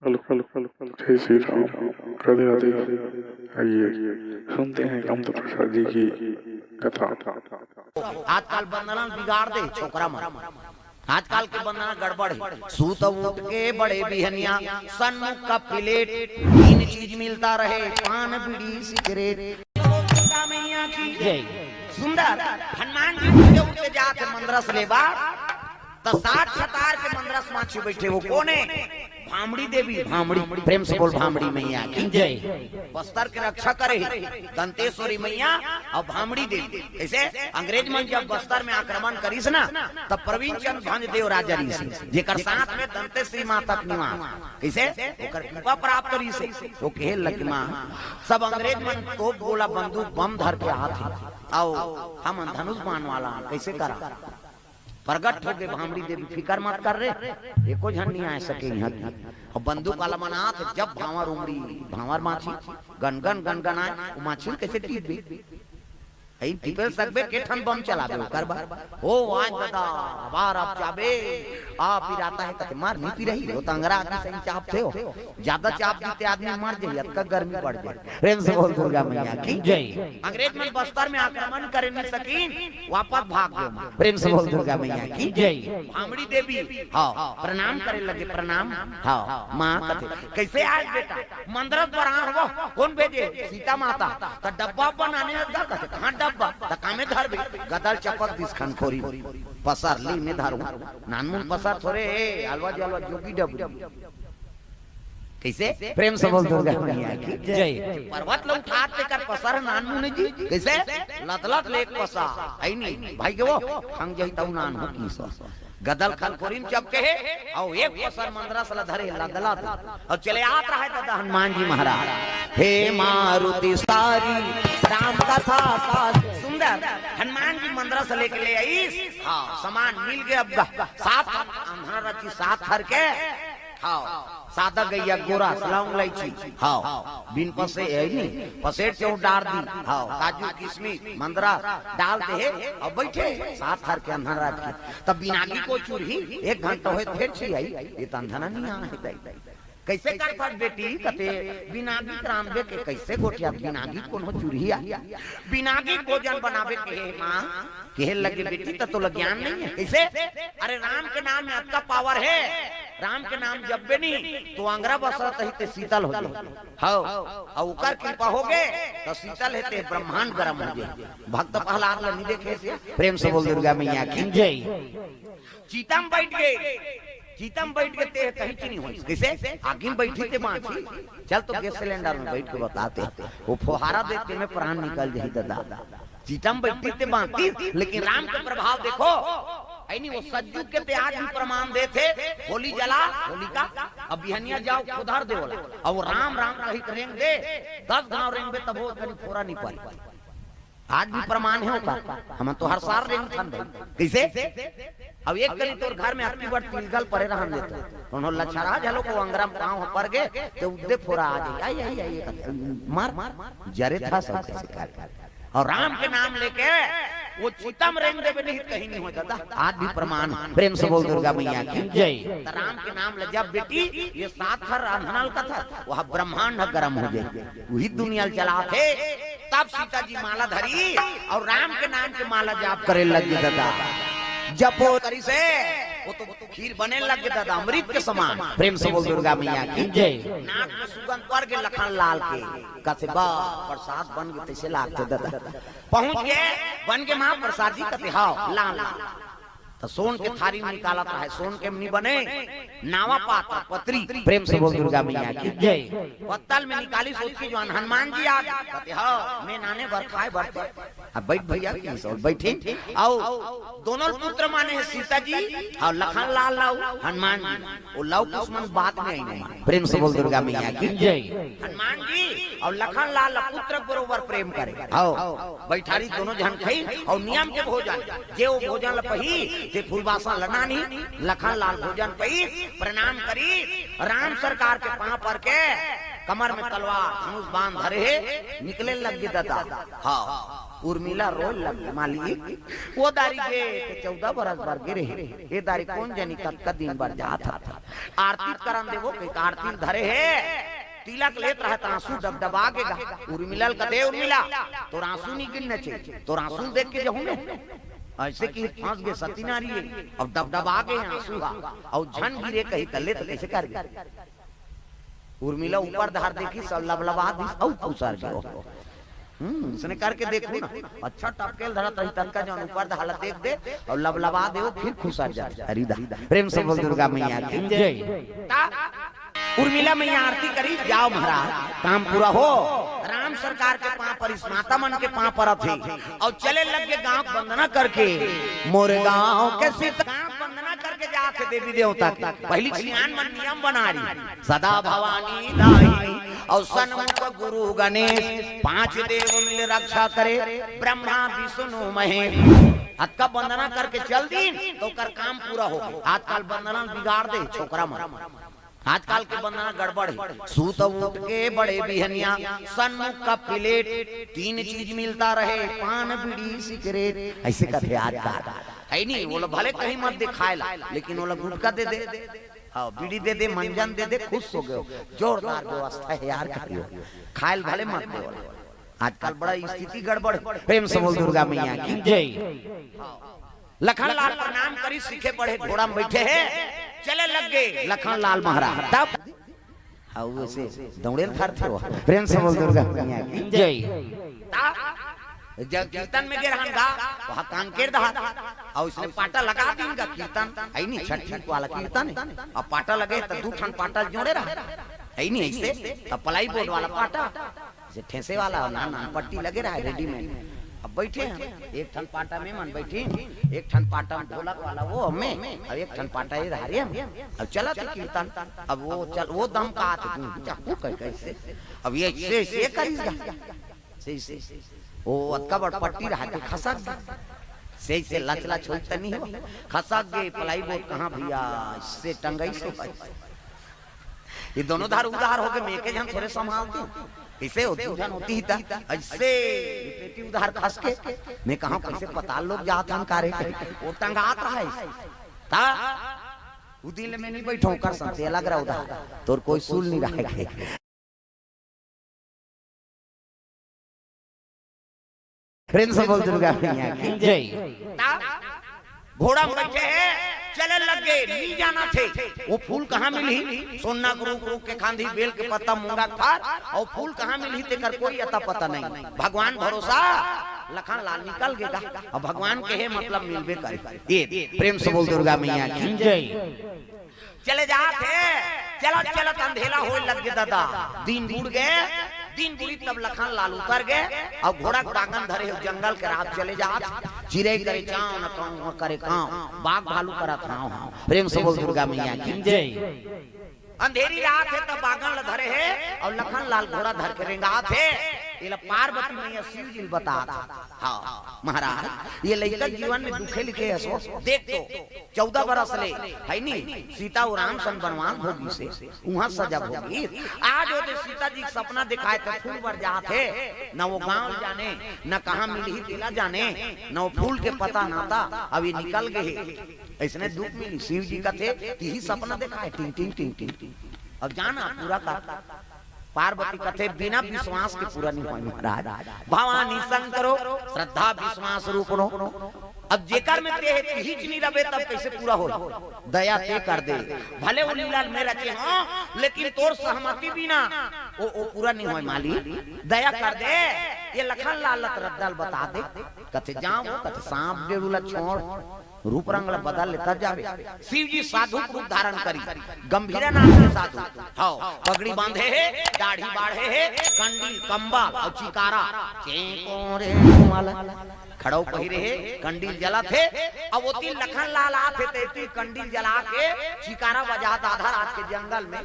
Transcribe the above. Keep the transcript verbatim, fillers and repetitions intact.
Hello, hello, hello, hello. जय श्री राम। राधे, राधे। आइए, सुनते हैं कामदेव प्रसाद जी की कथा। आजकल बंदना बिगाड़ दे छोकरा मन। आजकल के बंदना गड़बड़ है। सूत उठ के बड़े बिहनिया, सन्मुख का प्लेट, तीन चीज मिलता रहे, पान, बीड़ी, सिगरेट। दुर्गा मैया की जय। सुंदर हनुमान जी उठते उठते जात हे मंदरस लेबा, त सात छतार के मंदरस माछी बैठे हो। कोने? भामड़ी देवी। भामड़ी, प्रेम से बोल, भामड़ी मैया की जय। बस्तर के रक्षा करे हे दंतेश्वरी मैया और भामड़ी देवी। ऐसे अंग्रेज मन जब बस्तर में आक्रमण करिस ना, तब प्रवीण चंद भंज देव राजा रहिस, जेकर साथ में दंतेश्वरी माता के निवास। कैसे? ओकर कृपा प्राप्त रहिस। वो कहे लगे, माँ, सब अंग्रेज मन तोप गोला बंदूक बम धर के आत हे, आओ हम धनुष बाण वाला हन, कैसे करा? प्रगट हो गए भामड़ी देवी, फिकर मत कर रे, एको झन नहीं आ सके यहाँ की। और बंदूक वाला मन आत, जब भांवर उमड़ी, भांवर माछी गनगन गनगन आए, वो माछी कैसे टीप दे? ऐ टिपे सकबे के ठन बम चलाबे ओकर बर। ओ आज दादा, अबार आप जाबे, आप पिराता है तके मार नहीं पिरही, वो तंगरा आदमी सही चाप थे हो। ज्यादा चाप दीते आदमी मर जाही, अतका गर्मी बढ़ जाही। प्रेम से बोल दुर्गा मैया की जय। अंग्रेज मन बस्तर में आक्रमण करे नहीं सकीन, वापस भाग गए। प्रेम से बोल दुर्गा मैया की जय। भामड़ी देवी, हाँ, प्रणाम करे लगे, प्रणाम। हाँ, माँ कथे, कैसे आए बेटा? मंदरस बर आए हवो, कोन भेजे? सीता माता। त डब्बा बनाने लगा, कथे, कहाँ डब्बा? त कामे धरबे? गदल चपक दिस खनखोरी। पसर ली में धरू। नानमुन पसर थोरे, ए, अलवा जलवा जोगी डबरी। कैसे? प्रेम से बोल दुर्गा मैया की जय। पर्वत ल उठात तेकर पसर नानमुन जी। कैसे? लदलद ले एक पसा। है नी, भाई के वो, खंग जही तऊ नान हो की सो। गदल खनखोरी म चपके हे, अउ एक पसर मंदरस ल धरे लदलद, अउ चले आत रहे दादा हनुमान जी महाराज। हे मारुति सारी राम कथा का सुंदर हनुमान जी मंदरस लेके ले आइस। हाँ, सामान मिल गए अब ग-, सात अंधरा रची सात हर के। हाँ, सादा गैया गोरा लौंग लाइची। हाँ, बिन पसे है नी, पसेट चौक डार दी। हाँ, काजू किशमिश मंदरा डाल दे हे, अब बैठे सात हर के अंधरा रची। तब बिनागी को चुरही, एक घंटा होए त फेर छी आई, ये त अंधरा नहीं आ है दाई। कैसे करथस बेटी? कथे बिनागी राम दे के कैसे गोठिया बिनागी कोनो चुरही आ? बिनागी भोजन बनावे के हे माँ, कहे लगे बेटी त तोला ज्ञान नहीं है। कैसे? अरे राम के नाम में अतका पावर है, राम के नाम जपबे नहीं तो अंगरा बसरत ही ते शीतल हो जाए। हव, अउ ओकर कृपा हो गे त शीतल हे ते ब्रह्मांड गरम हो जाए। भक्त प्रहलाद ल नहीं देखे से। प्रेम से बोल दुर्गा मैया की जय। चिता म बैठ गे, चिता म बैठ गे ते कहीं चीनी होइस। कैसे? आगी म बैठी ते बांची। चल तो गैस सिलेंडर में बैठ के बताते, वो फुहारा देते में प्राण निकल जाही दादा। चिता म बैठी ते बांची, लेकिन राम के प्रभाव देखो। ऐनी वो सज्जू के ते आज भी प्रमाण देथे, होली जला, होलिका, अब बिहनिया जाओ खुदर दे बोला, अब वो राम राम कही के रेंग दे, दस गांव रेंगबे तभो कहीं फोरा नहीं पड़ी। आज भी प्रमाण है ओकर। हम तो हर साल रेंगथन भाई। कैसे? अब एक करी तोर घर में अक्की बार तिलगल परे रहन देते। कोनो लछरा झलो को अंगरा म पाँव पर गे, ते उद्दे फोरा आ जाए। आई, आई, आई, आई, मार, मार, जरे था सब कैसे कर। और राम के नाम लेके वो चिता म रेंग देबे नहीं कहीं नहीं हो दादा। आज भी प्रमाण। प्रेम से बोल दुर्गा मैया की जय। त राम के नाम ले जब बेटी, ये सात हर रांधना ल कथा, वह ब्रह्मांड गरम हो जाए, वही दुनिया ल चलाथे। तब सीता जी माला धरी और राम के नाम के माला जाप करे लग गे दादा। जपो करी से वो तो खीर बने लग गे दादा, अमृत के समान। प्रेम से बोल दुर्गा मैया की जय। नाक में सुगंध पड़ गे लखन लाल के, कथे बा प्रसाद बन गे, तैसे लागथे दादा। पहुंच गे, बन गे माँ प्रसाद जी, कथे हाव लान लान। त सोन के थारी में निकालत रहे, सोन के नहीं बने, नावा पात्र पतरी। प्रेम से बोल दुर्गा मैया की जय। पत्तल में निकाली सोच के जवान हनुमान जी आ गए। कहते, हाँ, मैं नाने बर खाए बर थे। अब बैठ भैया, की सो बैठे। आओ, दोनों पुत्र माने हैं सीता जी, और लखन लाल लाओ, हनुमान जी। वो लाओ कुछ मन बाद में आई नहीं। प्रेम से बोल दुर्गा मैया की जय। हनुमान जी और लखन लाल पुत्र बरोबर प्रेम करे। आओ, बैठारी दोनों झन खाई और नियम के भोजन, जे वो भोजन ल पही, ते फूलबासन ल नानी, लखन लाल भोजन पही, प्रणाम करी, राम सरकार के पाँव पर के, कमर में तलवार, धनुष बाण धरे हे, निकले लग गे ददा। हाँ, उर्मिला रोए लग गे, "मालिक, वो दारी गे ते चौदह बरस बर गे रहे, ये दारी कोन जनी कतका दिन बर जात हत।" आरती करन देबो कहिके आरती ल धरे हे, तिलक लेत रहत आंसू डबडबा गे गा। उर्मिला ल कथे, "उर्मिला, तोर आंसू नी गिरना चाहिए, तोर आंसू ल देख के जहूं मैं।" अइसे कि फंस गे सती नारी हे, अब डबडबा गे आंसू हा, अउ झन गिरे कही त ले त कइसे करबे? उर्मिला ऊपर धार देखिस अउ लबलबा दिस अउ खुसर गे। हम्म, इसने करके देखो ना, अच्छा टपकेल धरत रही तनका जौन ऊपर धार ला देख दे अउ लबलबा दे, वो फिर खुसर जाथे। अरे दा, प्रेम से बोल दुर्गा मैया की। जय। ता उर्मिला मैया आरती करी, "जाव महाराज, काम पूरा हो।" राम सरकार के पांव परिस, माता मन के पांव परत हे अउ चले लग गे गांव के वंदना करके। मोरे गांव के सीता गांव के वंदना करके जात हे देवी देवता के। पहिली सियान मन नियम बना रही, "सदा भवानी दाई अउ सन्मुख गुरु गणेश, पांच देव मिल रक्षा करे, ब्रह्मा विष्णु महेश।" अतका वंदना करके चल दीन त ओकर काम पूरा हो। आजकल वंदना बिगाड़ दे छोकरा मन। आजकल के वंदना गड़बड़ हे। सूत उठ के बड़े बिहनिया, सन्मुख का प्लेट, तीन चीज मिलता रहे, पान, बीड़ी, सिगरेट, अइसे कथे आजकल। हे नी, वो ला भले कहीं मत दे खाए ला, लेकिन वो ला गुटखा दे दे, हाँ, बीड़ी दे दे, मंजन दे दे, खुश हो गे। जोरदार व्यवस्था हे यार, कहियो खाए ला भले मत दे वो ला। आजकल बड़ा स्थिति गड़बड़ हे। प्रेम से बोल दुर्गा मैया की। जय। लखन लाल प्रणाम करी, सीखे पढ़े घोड़ा में बैठे हे, चले लग गे लखन लाल महाराज। तब हाँ, वो से दौड़े ल धरथे वो। प्रेम से बोल दुर्गा मैया की। जय। ता जब कीर्तन में गे रहन गा, वहाँ कांकेर दहा, अउ इसने पाटा लगा दीन गा कीर्तन, हे नी, छठी वाला कीर्तन हे। अब पाटा लगे त दू ठन पाटा जोड़े रहा, हे नी, अइसे, त प्लाईबोर्ड वाला पाटा, जे ठेसे वाला हो ना, नान पट्टी लगे रहा, रेडीमेड। अब बैठे हे, एक ठन पाटा में मन बैठी, एक ठन पाटा में ढोलक वाला वो हमें, अउ एक ठन पाटा ये धारे हम। अब चलत हे कीर्तन, अब वो चल, वो दम का आथे, तू चाकू कह कैसे, अब ये ऐसे, ऐसे करिस गा, ऐसे, ऐसे। वो अतका बड़ पट्टी रहा के खसक गे, से, से लच लच होई त नहीं हो, खसक गे, प्लाईबोर्ड कहाँ भैया, से टंगई से भाई। ये दोनों धार उधार हो गे, मैं एके झन थोरे संभालती हूँ। कइसे होती, झन होती ही ता, अइसे पेटी उधार खस के, मैं कहा कइसे पताल लोग जात हन कारे, वो टंगात रहा हे। ता, उ दिन ले मैं नहीं बैठो कर सकते, अलग रहा उधार, तोर कोई सूल नहीं रहे के। प्रेम से बोल दुर्गा मैया की। जय। ता घोड़ा में बैठे हे, चले लग गे, नी जाना थे। वो फूल कहाँ मिलही? सोना के रूख, रूख के खांधी, बेल के पत्ता, मूंगा के फार, अउ फूल कहाँ मिलही तेकर कोई अता पता नहीं। भगवान भरोसा, लखन लाल निकल गे गा। अब भगवान के हे मतलब मिलबे करे। ये प्रेम से बोल दुर्गा मैया की। जय। चले जात हे, चलत चलत अंधेला होए लग गे ददा, दिन बुड़ गे, दिन बुड़ी तब लखन लाल उतर गे, अउ घोड़ा के बांगन धरे हे, जंगल के रात चले जात, चिरई करे चांव न कांव, न करे कांव, बाघ भालू करत हांव हांव। प्रेम से बोल दुर्गा मैया की। जय। अंधेरी रात हे तब बांगन ल धरे हे, अउ लखन लाल घोड़ा धर के रेंगात हे, एला पार्वती मैया शिव जी ल बतात हे। हाँ महाराज, ये लइका जीवन में दुखे लिखे हे, सो देख तो चौदह बरस ले, हे नी, सीता अउ राम संग बनवास भोगिस हे, उहाँ सजा भोगिस। आज ओदे सीता जी के सपना देखाय त फूल बर जात हे, न वो गांव जाने, न कहाँ मिलही तेला जाने, न वो फूल के पता नाता, अब ये निकल गे हे। अइसने दुख मिली, शिव जी कथे, तिही सपना देखाय, टिंग टिंग टिंग टिंग। अब जाना पूरा का पार्वती कथे, "बिना विश्वास के पूरा नहीं होय महाराज। भवानी शंकरो, श्रद्धा विश्वास रूपनो।" अब जेकर में ते हे, तिहीच नहीं रबे, तब कैसे पूरा होय? दया ते कर दे। भले वो लीला में रचे हों, लेकिन तोर सहमति बिना वो, वो पूरा नहीं होय मालिक। दया कर दे, ये लखन लाल ल त रद्दा ल बता दे। कथे, "जाओ," कथे, "सांप डेरू ला छोड़।" रूप रंग ला बदल ले तब जाबे। शिव जी साधु के रूप धारण करी, गंभीरा नाम के साधु। हव, पगड़ी बांधे हे, दाढ़ी बाढ़े हे, कंडील, कंबल अउ चिकारा, चेंको रे वाला खड़ाऊ पहिरे हे, कंडील जलत हे। अब ओती लखन लाल आत हे, तेती कंडील जला के चिकारा बजात आधा रात के जंगल में।